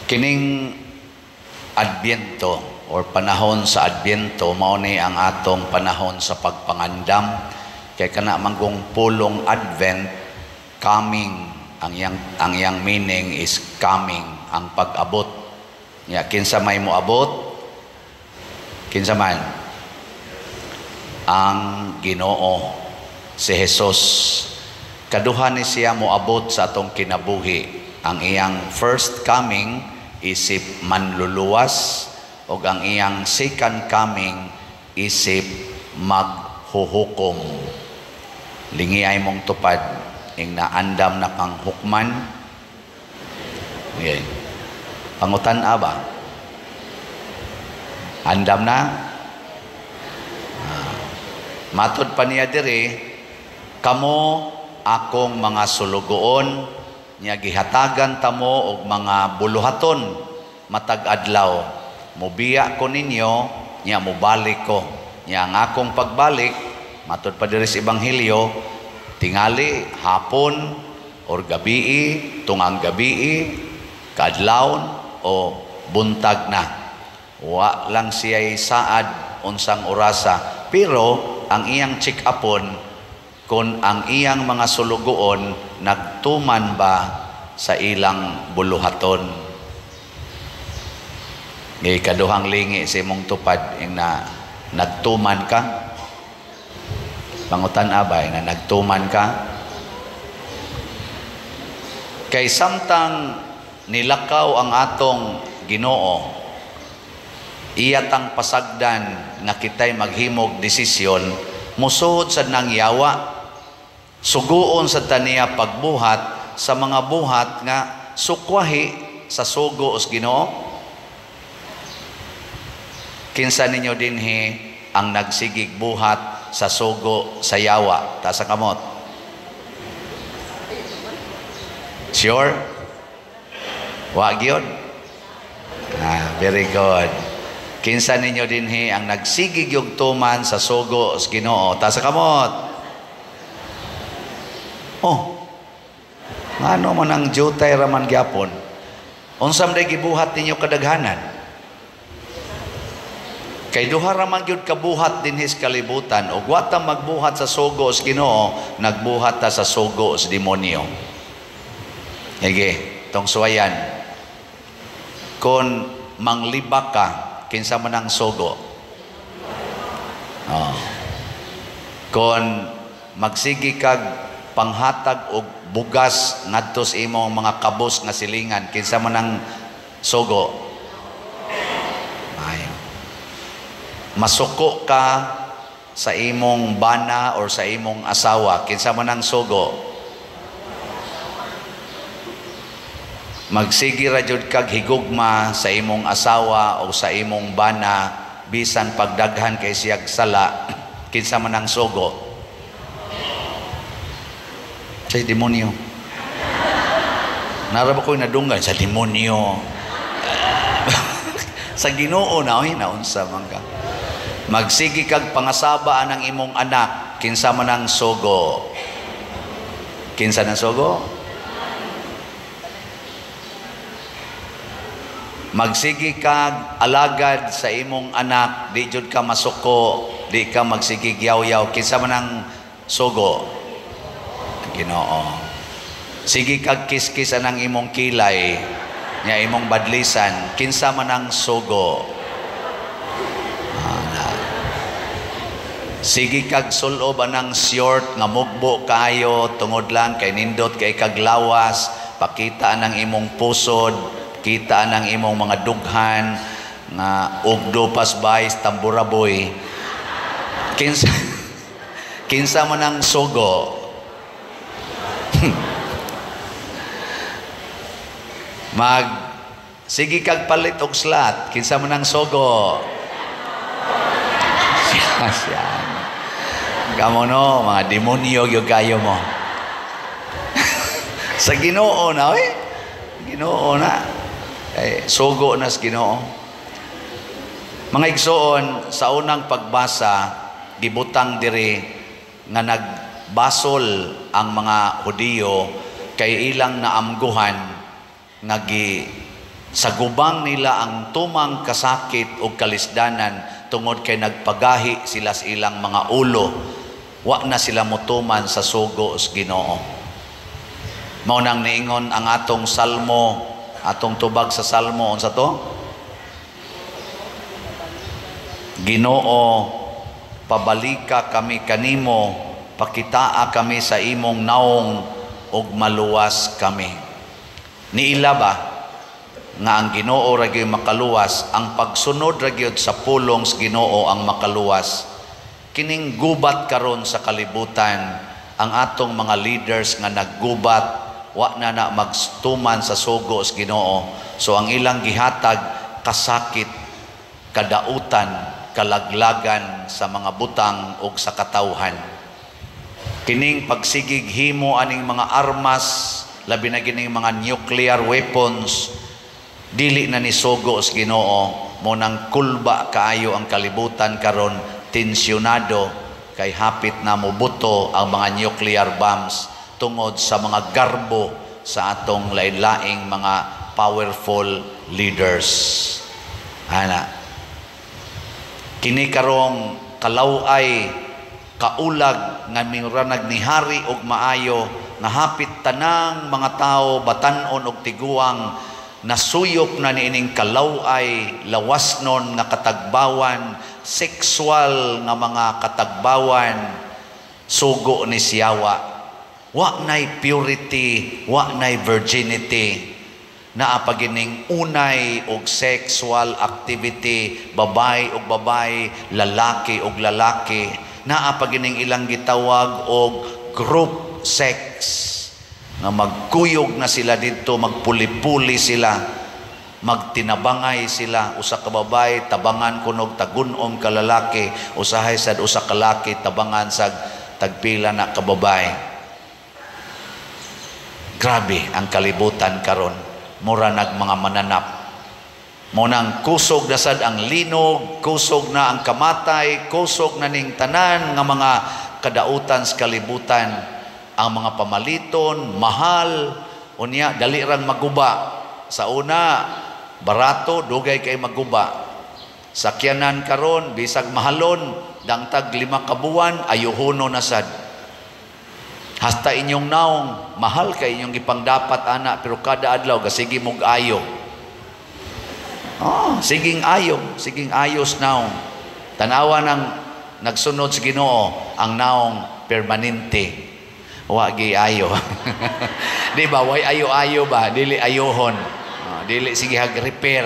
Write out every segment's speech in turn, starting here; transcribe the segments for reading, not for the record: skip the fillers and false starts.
Kining Adbyento or panahon sa Adbyento, mao ni ang atong panahon sa pagpangandam, kay kana manggong pulong Advent, coming, ang iyang meaning is coming, ang pag-abot. Nya kinsa may moabot? Kinsa man? Ang Ginoo, si Jesus. Kaduha ni siya moabot sa atong kinabuhi. Ang iyang first coming isip manluluwas ug ang iyang second coming isip maghuhukom. Lingi ay mong tupad ing naandam na kang hukman. Okay. Pangutan ba? Andam na? Ah. Matod pa niya diri, "Kamo akong mga sulugoon, nya gihatagan tamo og mga buluhaton matag adlaw. Mobiya ko ninyo, nya mobalik ko. Nya ang akong pagbalik," matod pa diri sa Ebanghelyo, "tingali hapon or gabii, tungang gabii, kaadlawon o buntag na." Wa lang siya saad unsang orasa, pero ang iyang check-upon kung ang iyang mga sulugoon nagtuman ba sa ilang buluhaton. Ngay kaduhang lingi sa imong tupad ing na nagtuman ka. Pangutan abay na nagtuman ka. Kay samtang nilakaw ang atong Ginoo, iya tang pasagdan nga kitay maghimog desisyon, musuhod sad nang yawa. Suguon sa taniya pagbuhat sa mga buhat nga sukwahi sa sugo os Ginoo. Kinsa ninyo dinhi ang nagsigig buhat sa sugo sa yawa? Taas ang kamot. Sure? Wa gyud? Ah, very good. Kinsa ninyo dinhi ang nagsigig yung tuman sa sugo sa Ginoo? Taas ang kamot. Oh. Ngano man ang jutay raman gyapon? Unsa man gibuhat ninyo kadaghanan? Kay duha ra man gyud kabuhat dinhi sa kalibutan, ug wa ta magbuhat sa sugo sa Ginoo, nagbuhat ta sa sugo sa demonyo. Sige, tong suwayan. Kung manglibak ka, kinsa man ang sugo? Oh. Kung magsigi kag panghatag og bugas ngadto sa imong mga kabos nga silingan, kinsa man ang sugo? Ayo. Masuko ka sa imong bana or sa imong asawa, kinsa man ang sugo? Magsigi ra jud kag higugma sa imong asawa o sa imong bana bisan pagdaghan kay siyag sala, kinsa man ang sugo? Sa demonyo. Nara ba ko'y nadunggan sa demonyo? Sa Ginoo na, oy, naunsa man ka. Magsigi kag pangasaba ang imong anak, kinsa man ang sugo? Kinsa nang sugo? Magsigi kag alagad sa imong anak, di jud ka masuko, di ka magsigig yaw-yaw, kinsa man ang sugo? Ginoo. Sige kag kiskis anang imong kilay, nya imong badlisan, kinsa man ang sugo? Ah, sige kag sulob anang short nga mugbo kayo tungod lang kay nindot kay kaglawas, pakita anang imong pusod, kita anang imong mga dughan nga ugdo pas bays tamburaboy. Kinsa kinsa man ang sugo? Mag sige kag palit og slat, kinsa man ang sugo? Siya. Kamo no, mga demonyo gyud kayo mo. Sa Ginoo na, oy. Ginoo na. Eh, sugo na sa Ginoo. Mga igsoon, sa unang pagbasa, gibutang diri nga nagbasol ang mga Hudiyo kay ilang naamguhan nga gi Sa gubang nila ang tumang kasakit o kalisdanan tungod kay nagpagahi sila sa ilang mga ulo. Wa na sila motuman sa sugo sa Ginoo. Mao nang niingon ang atong salmo, atong tubag sa salmo, unsa to? Ginoo, pabalika kami kanimo, pakitaa kami sa imong naong ug maluwas kami. Niila ba nga ang Ginoo ra gyud makaluwas, ang pagsunod ra gyud sa pulong sa Ginoo ang makaluwas? Kining gubat karon sa kalibutan, ang atong mga leaders nga naggubat, wa na na magtuman sa sugo sa Ginoo. So ang ilang gihatag, kasakit, kadautan, kalaglagan sa mga butang ug sa katawhan. Kining pagsigig himo aning mga armas, labi na kining mga nuclear weapons, dili na ni sugo sa Ginoo. Mo nang kulba kaayo ang kalibutan karon, tensyonado kay hapit na mobuto ang mga nuclear bombs tungod sa mga garbo sa atong lain-laing mga powerful leaders. Ana, kini karong kalaway, kaulag nga miranag nihari og maayo nga hapit tanang mga tao, batan-on og tiguang, nasuyop na niining kalaway, lawasnon nga katagbawan, sexual nga mga katagbawan, sugo ni siyawa. Wa nay purity, wa nay virginity. Naa pagining unay og sexual activity, babay og babay, lalaki og lalaki. Naa pagining ilang gitawag og group sex, nga magkuyog na sila didto, magpuli-puli sila, magtinabangay sila. Usa ka babay tabangan kunog tagunom ka lalaki, usahay sad usa ka laki tabangan sag tagpila na ka babay. Grabe ang kalibutan karon, mura nag mga mananap. Mo nang kusog na sad ang linog, kusog na ang kamatay, kusog na ning tanan nga mga kadautan sa kalibutan. Ang mga pamaliton, mahal, unya dali rang maguba. Sa una, barato, dugay kay maguba. Sakyanan karon, bisag mahalon, dangtag 5 ka buwan, ayuhono na sad. Hasta inyong naong, mahal kay inyong gipangdapat ana, pero kada adlaw gasigi mog ayo. Oh, siging ayo, siging ayos naong. Tanawa nang nagsunod sa Ginoo, ang naong permanente. Wa gi ayo. Di ba? Way ayo-ayo ba? Dili ayohon. Oh, dili sige hag repair,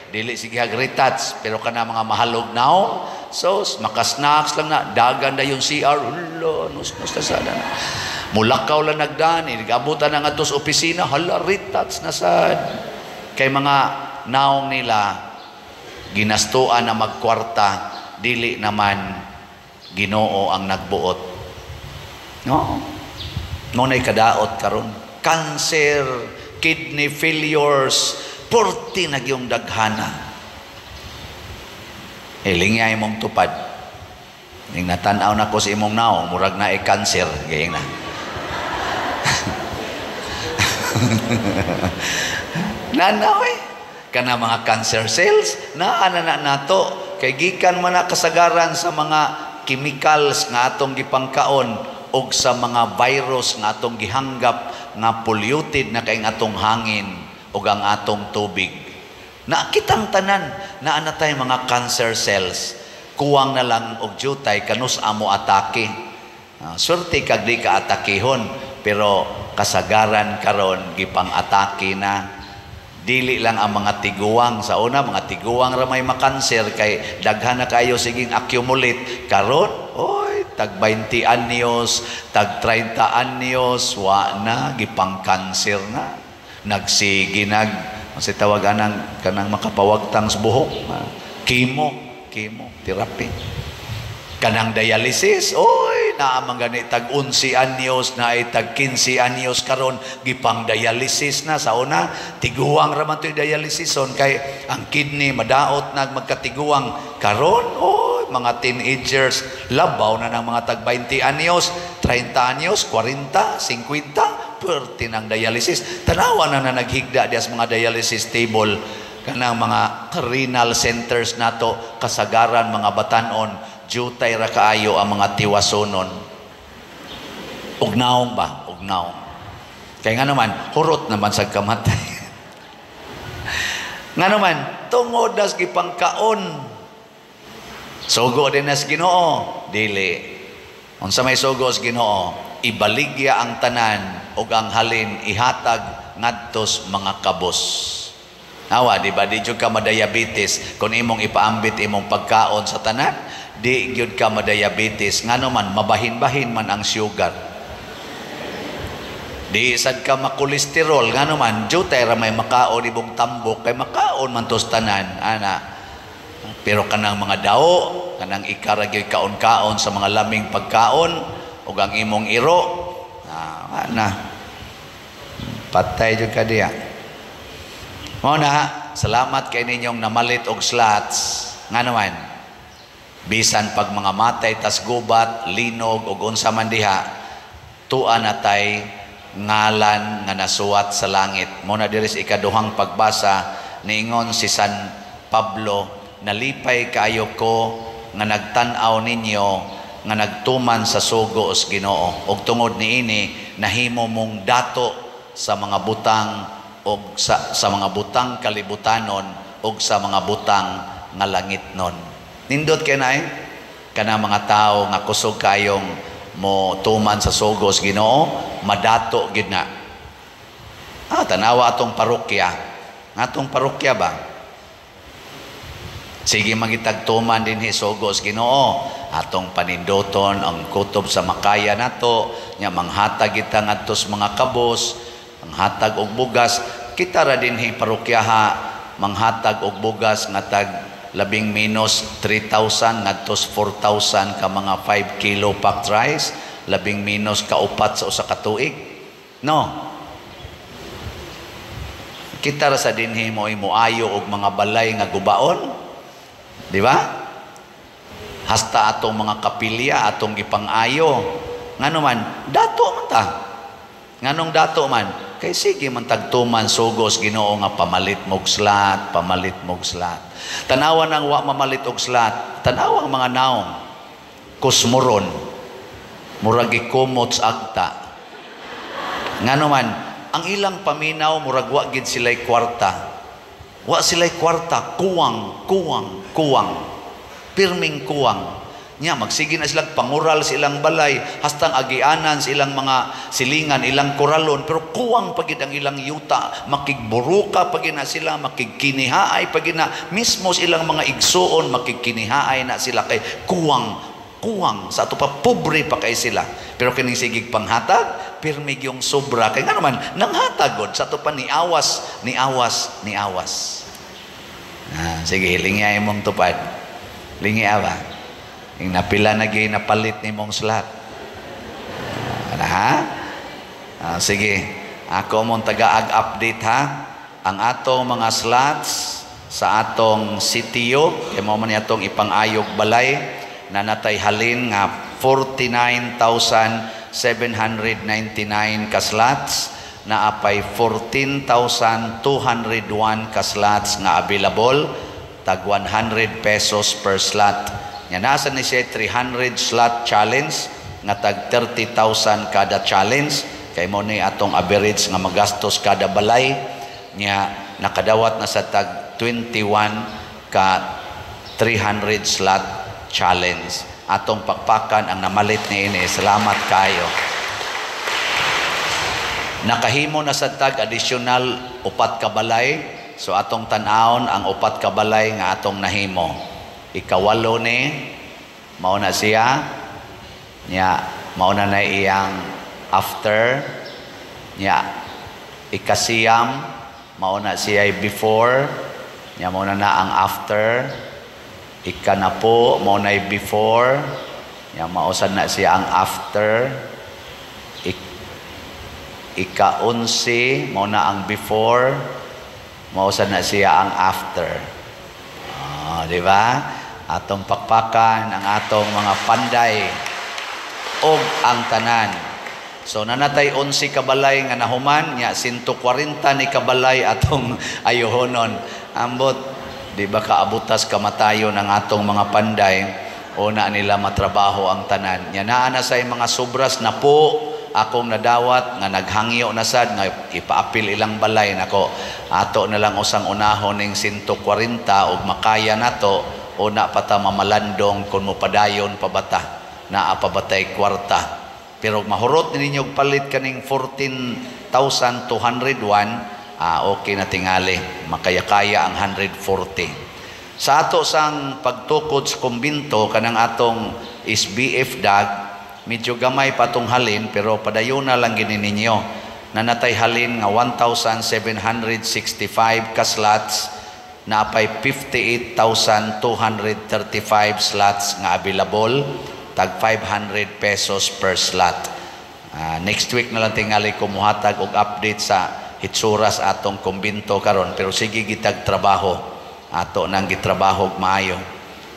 dili sige hag retouch, pero kana mga mahalog naong, so makasnacks lang na, dagan na yung CR, hulo, nus-nus na sana. Mulakaw lang nagdaan, igabutan na nga to sa opisina, hala, retouch na sad. Kay mga naong nila, ginastuan na magkwarta, dili naman Ginoo ang nagbuot. No? Ngunay kadaot karon. Cancer, kidney failures, 40 na yung daghana. Hilingya imong tupad. Ning natanaw na ko sa imong naong, murag na e-cancer. Gayeng na. Nanaw eh. Kana mga cancer cells, naa na nato. Kay gikan man na kasagaran sa mga chemicals nga atong gipangkaon og sa mga virus nga atong gihanggap nga polluted na kay atong hangin og ang atong tubig. Na kitang tanan, naa na tay mga cancer cells. Kuwang na lang og jutay kanus amo atake. Swerte kag di ka atakehon, pero kasagaran karon gipang-atake na. Dili lang ang mga tiguang. Sa una, mga tiguang ra may makanser kay daghan na kayo siging accumulate. Karon, oy, tag 20 anyos, tag 30 anyos, wa na gipang-kanser na. Nagsige nag kasi tawag anang kanang makapawagtang sa buhok, chemo, chemo therapy. Kanang dialysis, oy, naa man gani tag 11 anyos, naay tag 15 anyos karon gipang dialysis na. Sa una, tiguang ra man to'y dialysison kay ang kidney madaot nag magkatiguang. Karon, oy, mga teenagers labaw na ng mga tag 20 anyos, 30 anyos, 40, 50, Perti ng dialysis. Tanawa na na naghigda diya sa mga dialysis table kanang mga renal centers nato, kasagaran mga batanon, jutay ra kaayo ang mga tiwasonon. Ug naong ba? Ug naong. Kaya nga naman, hurot naman sa kamatay. Nga naman, tungod das gipangkaon. Sugo din nas Ginoo, dili. Unsa may sugo sa Ginoo? Ibaligya ang tanan ug ang halin ihatag ngadtos mga kabos. Awa, di ba? Di jud ka madiabetes kung imong ipaambit imong pagkaon sa tanan, di gyud ka madiabetes. Ngano man, mabahin-bahin man ang sugar. Di sad ka makolesterol, ngano man, jutay ra may makaon ibong tambok kay makaon man tos tanan, ana. Pero kanang mga dao, kanang ikara gyud kaon-kaon sa mga laming pagkaon ug ang imong iro, ana. Patay jud ka diya. Mao na, salamat kay ninyong namalit og slots. Ngano man, bisan pag mga matay tas gubat, linog ug unsa man diha, tua na tay ngalan nga nasuwat sa langit. Mao na diri sa ikaduhang pagbasa, niingon si San Pablo, nalipay kaayo ko nga nagtan-aw ninyo nga nagtuman sa sugo sa Ginoo, ug tungod niini nahimo mong dato sa mga butang og sa mga butang kalibutanon ug sa mga butang nga langitnon. Nindot kay na kana mga tawo nga kusog kayong mo tuman sa sugo sa Ginoo, madato gid na. Tanawa atong parokya. Atong parokya ba? Sige magitagtuman dinhi sugo sa Ginoo. Atong paninduton ang kutob sa makaya nato, nya manghatag kita ngadto sa mga kabos, manghatag og bugas. Kita ra dinhi parokyaha manghatag og bugas nga tag labing minus 3,000 ngadto 4,000 ka mga 5 kilo packed rice, labing minus kaupat sa usa ka tuig. No. Kita ra sa dinhi mo moayo og mga balay nga gubaon. Di ba? Hasta atong mga kapilya atong gipang-ayo. Ngano man, dato man ta. Nganong dato man? Kay sige man tagtuman sugos Ginoo nga pamalit mog slat, pamalit mog slat. Tanawa nang wa mamalit og slat, tanawa ang mga naong kusmuron. Murag gikumot sa agta. Ngano man, ang ilang paminaw murag wa gid sila'y kwarta. Wa sila'y kwarta, kuwang, kuwang, kuwang. Pirming kuwang. Nya magsige na silang pangural sa ilang balay, hastang agianan sa ilang mga silingan, ilang koralon, pero kuwang pagid ang ilang yuta, makigburuka pagid na sila, makigkinihaay pagid na, mismo sa ilang mga igsuon, makigkinihaay na sila kay kuwang, kuwang, sa ato pa pobre pa kay sila. Pero kining sigig panghatag, pirmig yung sobra, kay nga naman, nanghatag god, sa ato pa niawas, niawas, niawas. Sige, lingi imong tupad. Lingi ba? Yung napila na gay napalit ni mong slot. Ha? Sige, ako mong taga-ag-update ha. Ang atong mga slots sa atong sitio, kay mo man atong ipang-ayog balay, na natay halin nga 49,799 ka slots, na apay 14,201 ka slots nga available, tag 100 pesos per slot. Nga nasa ni siya 300 slot challenge nga tag 30,000 kada challenge, kay mo ni atong average nga magastos kada balay nya nakadawat na sa tag 21 ka 300 slot challenge. Atong pakpakan ang namalit ni ini. Salamat kayo. Nakahimo na sa tag additional upat ka balay. So atong tan-awon ang upat ka balay nga atong nahimo. Ikawalo ni mao na siya nya, mao na na iyang after nya. Ikasiyam mao na siya before nya, mao na na ang after. Ikanapo mao na before nya, mao sad na siya ang after. Ika-11 mao na ang before, mao sad na siya ang after. Di ba? Atong pakpakan ang atong mga panday og ang tanan So nanatay 11 kabalay nga nahuman nya, 140 ni kabalay atong ayohonon. Ambot di ba kaabutas kamatayon ang atong mga panday, una nila matrabaho ang tanan. Nya naa na say mga sobras na po akong nadawat nga naghangyo na sad nga ipaapil ilang balay nako. Ato na lang usang unahon ning 140 ug makaya nato, una pa ta mamalandong kung mopadayon pa bata, naa pa batay kwarta. Pero mahurot ninyo og palit kaning 14,201, okay na tingali, makaya-kaya ang 140. Sa ato sang pagtukod sa kumbinto kanang atong SBF dag, medyo gamay pa tong halin pero padayon na lang gini ninyo. Nanatay halin nga 1,765 ka slots, naapay 58,235 slots nga available, tag 500 pesos per slot. Next week na lang tingali ko muhatag og update sa hitsuras atong kumbinto karon, pero sige gitag trabaho. Ato nang gitrabaho og maayo.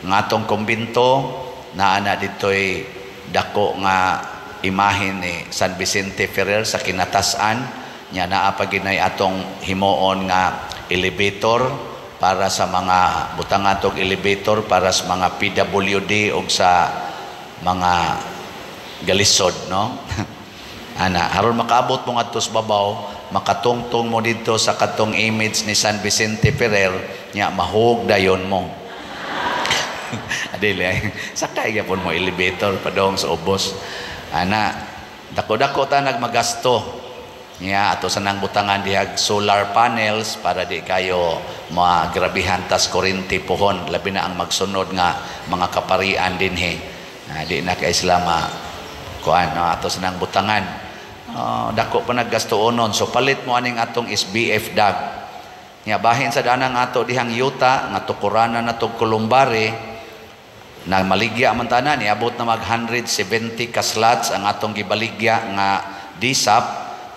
Ang atong kumbinto naa na dito'y dako nga imahen ni San Vicente Ferrer sa kinatasan nya, naa pa ginay atong himuon nga elevator para sa mga butang atong elevator para sa mga PWD og sa mga galisod, no? Ana, aron makaabot mo ngadto sa babaw, makatungtong mo didto sa katong image ni San Vicente Ferrer nya, mahug dayon mo. Adili ay sakay gyapon mo elevator padong sa ubos. Ana, dako-dako ta nagmagasto nya, ato sa nang butangan dihag solar panels para di kayo magrabihan tas kuryente pohon, labi na ang magsunod nga mga kaparian dinhi. Di na kay sila ma kuan, no? Ato sa nang butangan. Dako pa naggasto-onon. So palit mo aning atong SBF dag. Nya bahin sa danang ato dihang yuta nga tukuranan na tog kolumbari na maligya man tanan, niabot na mag 170 ka slots ang atong gibaligya nga DSAP,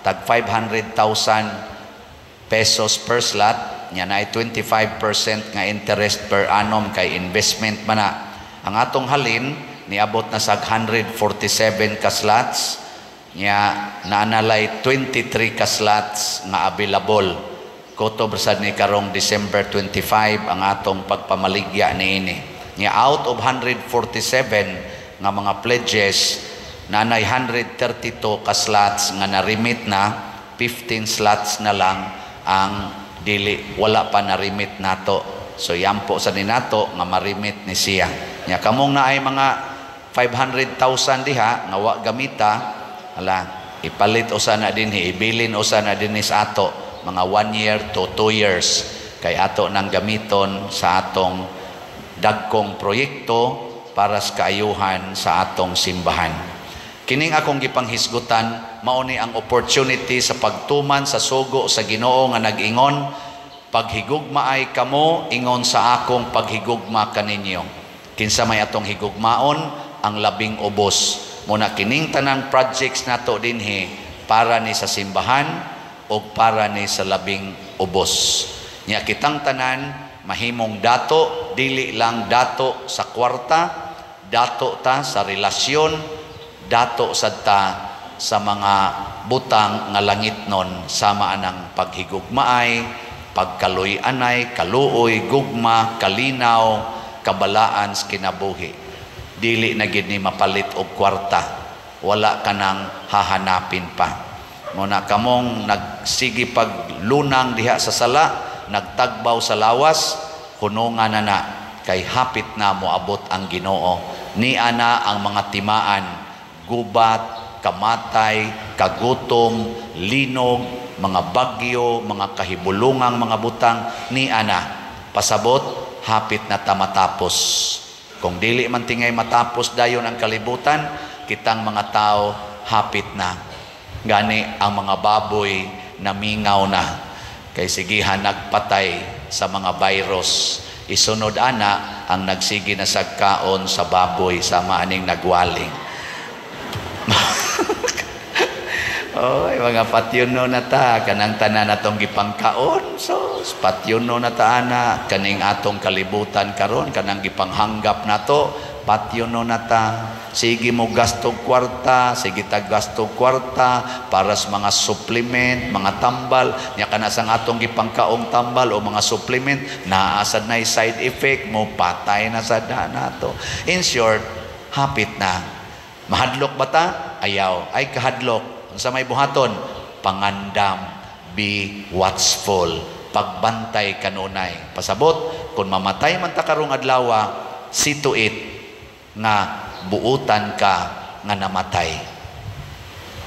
tag 500,000 pesos per slot nya, naay 25% nga interest per annum kay investment man na. Ang atong halin niabot na sa 147 ka slots nya, naanalay 23 ka slots nga available. Kutob sad ni karong December 25 ang atong pagpamaligya niini. Nya out of 147 nga mga pledges, nanay 132 ka slots nga na-remit na, 15 slots na lang ang dili wala pa na-remit nato. So yampo sa ninato nga ma-remit ni siya. Nya kamong naay mga 500,000 diha nga wa gamita, ala, ipalit usa na dinhi, ibilin usa na dinhi sa ato mga 1 year to 2 years kay ato nang gamiton sa atong dagkong proyekto para sa kaayuhan sa atong simbahan. Kining akong gipanghisgutan, mao ni ang opportunity sa pagtuman sa sugo sa Ginoo nga nag-ingon, "Paghigugmaay kamo ingon sa akong paghigugma kaninyo." Kinsa may atong higugmaon? Ang labing ubos. Muna kining tanang projects nato dinhi para ni sa simbahan o para ni sa labing ubos. Nya kitang tanan mahimong dato, dili lang dato sa kwarta, dato ta sa relasyon, dato sad ta sa mga butang nga langitnon sama anang paghigugmaay, pagkaluy-anay, kaluoy, gugma, kalinaw, kabalaan sa kinabuhi. Dili na gid ni mapalit og kwarta. Wala ka nang hahanapin pa. Muna kamong nagsige paglunang diha sa sala, nagtagbaw sa lawas, hunungan na na kay hapit na moabot ang Ginoo. Ni ana ang mga timaan, gubat, kamatay, kagutom, linog, mga bagyo, mga kahibulungang mga butang, ni ana pasabot hapit na ta matapos. Kung dili man tingay matapos dayon ang kalibutan, kitang mga tao hapit na. Gani ang mga baboy namingaw na kay sigihan nagpatay sa mga virus. Isunod ana ang nagsige na sagkaon sa baboy sama aning nagwaling. Oy, mga patyuno na ta kanang tanan atong gipangkaon. So patyuno na ta ana kaning atong kalibutan karon, kanang gipanghanggap nato Patyo no na ta. Sige mo gastog kwarta, sige ta gastog kwarta para sa mga supplement, mga tambal. Nya kana sang atong gipangkaong tambal o mga supplement, naa sad na side effect mo, patay na sa nato. In short, hapit na. Mahadlok ba ta? Ayaw. Ay kahadlok. Unsa may buhaton? Pangandam, be watchful. Pagbantay kanunay. Pasabot, kung mamatay man ta karong adlaw, see to it nga buutan ka nga namatay.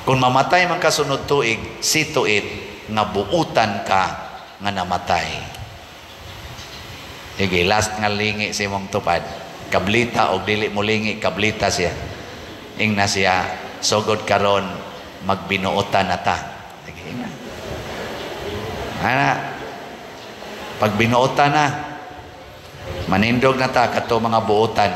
Kung mamatay man ka sunod tuig, see to it nga buutan ka nga namatay. Sige, last nga lingi sa imong tupad. Kablita o dili mo lingi, kablita siya. Ingna siya, "Sugod karon magbinuotan na ta." Sige, ingna. Ana, pag binuotan na, manindog na ta kato mga buotan.